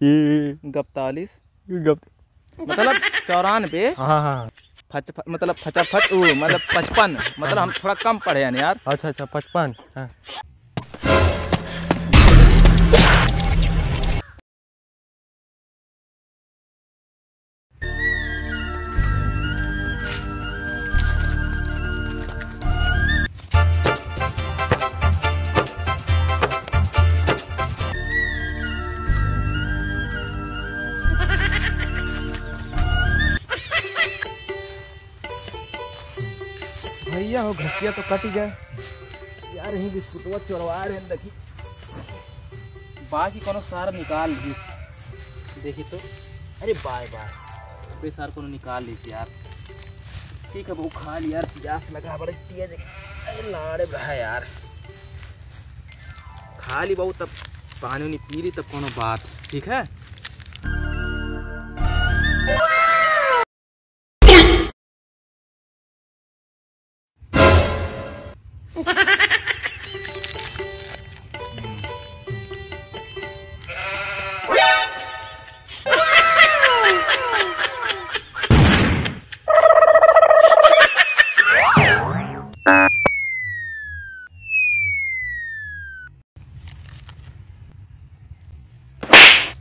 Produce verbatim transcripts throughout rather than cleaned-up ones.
ये गप्तालीस। ये गप- मतलब चौरानबे। हाँ, हाँ। फच-, फ-, मतलब फचाफच, ऊ, मतलब पचपन। मतलब हम थोड़ा कम पढ़े हैं यार। अच्छा, अच्छा, पचपन। हाँ। भैया हो, घसिया तो कट गए यार, यही बिस्कुटवा चोरवा रहे हैं, देखी। बाकी कोनो सार निकाल ली, देखी तो। अरे बाय बाय, बे सार कोनो निकाल ली यार। ठीक है, वो खा ली यार, प्यास लगा बड़े तेज। अरे लाड़े रहा यार, खा ली बहू, तब पानी उनी पी ली, तब कोनो बात। ठीक है।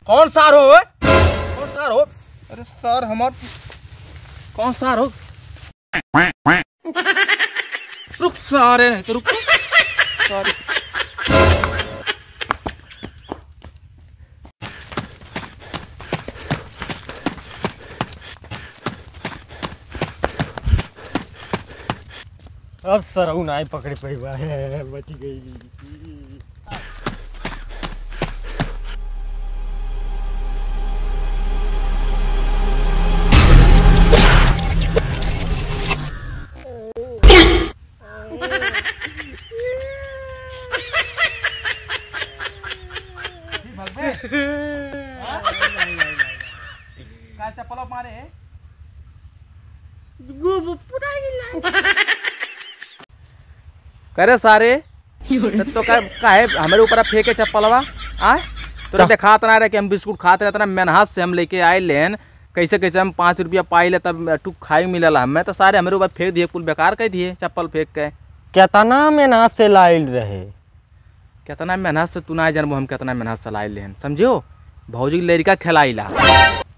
कौन सार हो, ओए? कौन सार हो? अरे सार हमार, कौन सार हो? रुक सारे, नहीं तो रुक। सारे। अब सरऊ नाई पकड़े पइबा, बची गई। का चप्पल मारे? करे सारे, त तो का, काहे हमरे ऊपर फेंके चप्पलवा? आ? तोरा देखात ना रहे कि हम बिस्कुट खात रहे, इतना मेहनत से हम लेके आए लेन, कैसे कैसे हम पाँच रुपया पाई ले, तब टुक खाए मिलल हमें, तो सारे हमरे ऊपर फेंक दिए, कुल बेकार कर दिए चप्पल फेंक के। केतना मेहनत से लाइल रहे? केतना मेहनत से, तू ना जानबो हम केतना मेहनत से लाइल लेन, समझियो? भौजी के लड़का खेलाइला,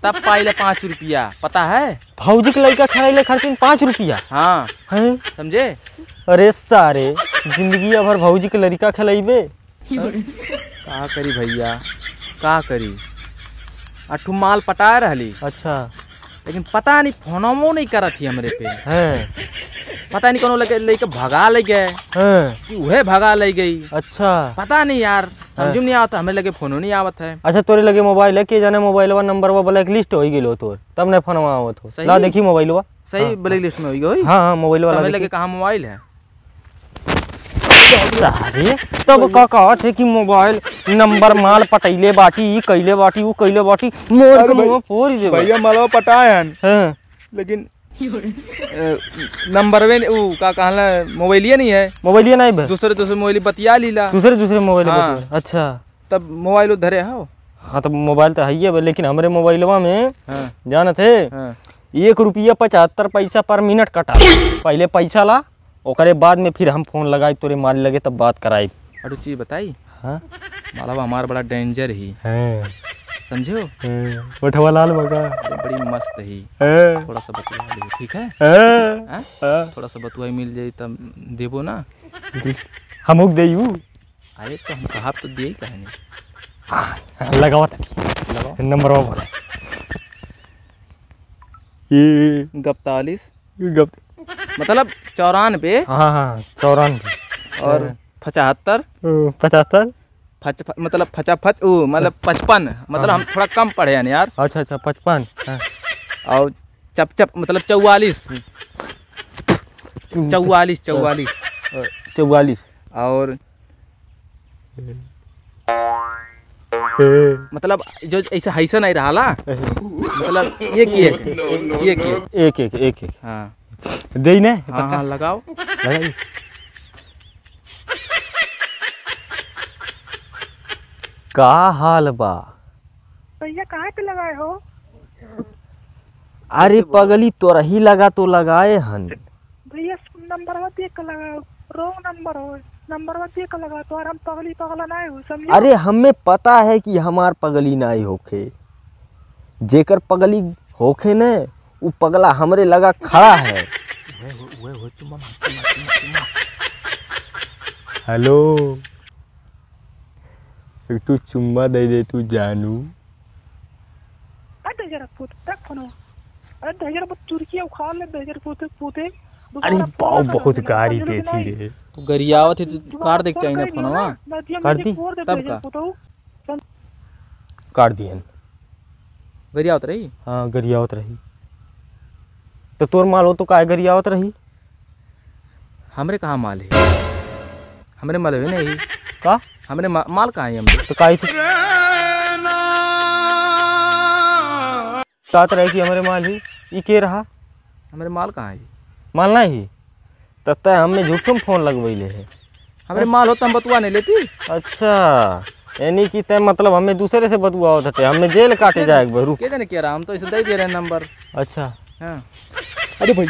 तब पाइले पाँच रुपया, पता है? भौजी के लड़का खेलाइले खातिर पाँच रुपया? हाँ। हैं? समझे? अरे सारे, जिंदगी भर भौजी के लड़का खेलाइबे? का करी भैया, का करी? अठू माल पटाए रहली। अच्छा। लेकिन पता नहीं, फोनवो नहीं करत ही हमरे पे। हैं। पता नहीं कौनो लगे, लइके भगा ले गए। हैं। कि उहे भगा ले गई। अच्छा। पता नहीं यार, समझ में नहीं आवत, हमरे लगे फोनो नहीं आवत है। अच्छा, तोरे लगे मोबाइल है, के जाने मोबाइलवा नंबरवा blacklist होइ गेलो तोर, तब नहीं फोनवा आवत हो। सही? ला देखी मोबाइलवा। सही, हाँ, blacklist में होइ गई। हाँ, हाँ, मोबाइलवा ला हमरे लगे देखी। कहाँ मोबाइल है? सारे, तब का कहत है कि मोबाइल नंबर माल पटैले बाटी, ई कइले बाटी, ऊ कइले बाटी, मोर अरे के भाई, मुंह फोड़ देबा। भैया मलवा पटाए हन। हाँ। लेकिन, अ, नंबरवे न-, ऊ का कहला, मोबाइलिए नहीं है। मोबाइलिए नहीं बे। दूसरे, दूसरे मोबाइल बतिया लीला। दूसरे, दूसरे मोबाइल हाँ। बतिया। अच्छा। तब मोबाइल धरे हो? हाँ, तब मोबाइल तो है ही है बे, लेकिन हमरे मोबाइलवा में हाँ। जानत है, हाँ। एक रुपया पचहत्तर पैसा per minute कटा। पहले पैसा ला, ओकरे बाद में फिर हम फोन लगाई तोरे माल लगे, तब बात कराई। अरे चीज बताई? हाँ? मालवा हमार बड़ा danger ही। हैं। समझे हो? हैं। ओठवा लाल बा का? अरे बड़ी मस्त ही। हैं। थोड़ा सा बतुआ ली, ठीक है? हैं। हैं? हाँ। थोड़ा सा बतुआ मिल जाई तब देबो ना। हमहू के देई ऊ। अरे तो हम कहा तो दिए ही कहे नहीं। हाँ, लगावा तनी। लगाओ। नंबरवा बोला। ये गप्तालीस। गप- मतलब चौरानबे। हाँ, हाँ, चौरानबे। और हाँ। पचहत्तर। ओ, पचहत्तर। फच-, फ-, मतलब फचाफच, ओ, मतलब हाँ। पचपन। मतलब हाँ। हम थोड़ा कम पढ़े हैं यार। अच्छा, अच्छा, पचपन। हाँ। और चप चप, मतलब चौवालीस। हम्म। चौवालीस, चौवालीस। अ, चौवालीस। और ए। मतलब जो ऐसा हैसा नहीं रहा ला। ए। मतलब एक, एक, एक, एक। एक, एक, एक, एक। हाँ। देई ने? हाँ, पक्का? हाँ, लगाओ। लगाई। का हाल बा? भैया, कहाँ पे लगाए हो? अरे पगली, तोरही लगा तो लगाए हन। भैया, नंबरवा देख के लगाओ, रॉन्ग नंबर हो, नंबरवा देख के लगाओ, तो हम पगली पगला नाहीं हो, समझे? अरे, हमें पता है कि हमार पगली नाहीं होखे, जेकर पगली होखे न, उ पगला हमरे लगा खड़ा है। ओए, ओए, ओए, ओए, चुम्मा मार, चुम्मा, चुम्मा, चुम्मा। हेलो, एक ठो चुम्मा दे दे तू जानू। अरे दहिजरा पूत, रख फोनवा। अरे दहिजरा पूत, चुरकिया उखाड़ ले, दहिजरा पूत, पूते। अरे दोबारा फोन बाऊ, ना कर, बहुत दहिजरा गारी पूत, देती नहीं। रे। तू गरियावत है, तू दोबारा काट दे के फोन चाहिए ना करेगी फोनवा। ना, नदिया में काट से दी? फोड़ दे तब दहिजरा का? पूत हो। काट दिहन। गरियावत रही? हाँ, गरियावत रही। तो तोर माल हो तो काहे गरियावत रही? हमरे कहाँ माल है? हमरे माल है नहीं। का? हमरे मा-, माल कहाँ है हमरे? तो काहे से कहत रहे कि हमरे माल ही? ई के रहा? हमरे माल कहाँ है? माल नहीं ही? त तै हमें झूठम फोन लगवैले है। हमरे माल होत हम बतुआ नहीं लेती। अच्छा, यानी कि तै मतलब हमें दूसरे से बतुआवत हटे, हमें जेल काटे के जाए एक बार, रुक। के जाने के रहा, हम तो इसे दे दे रहे नंबर। अच्छा। हाँ। अरे भाई,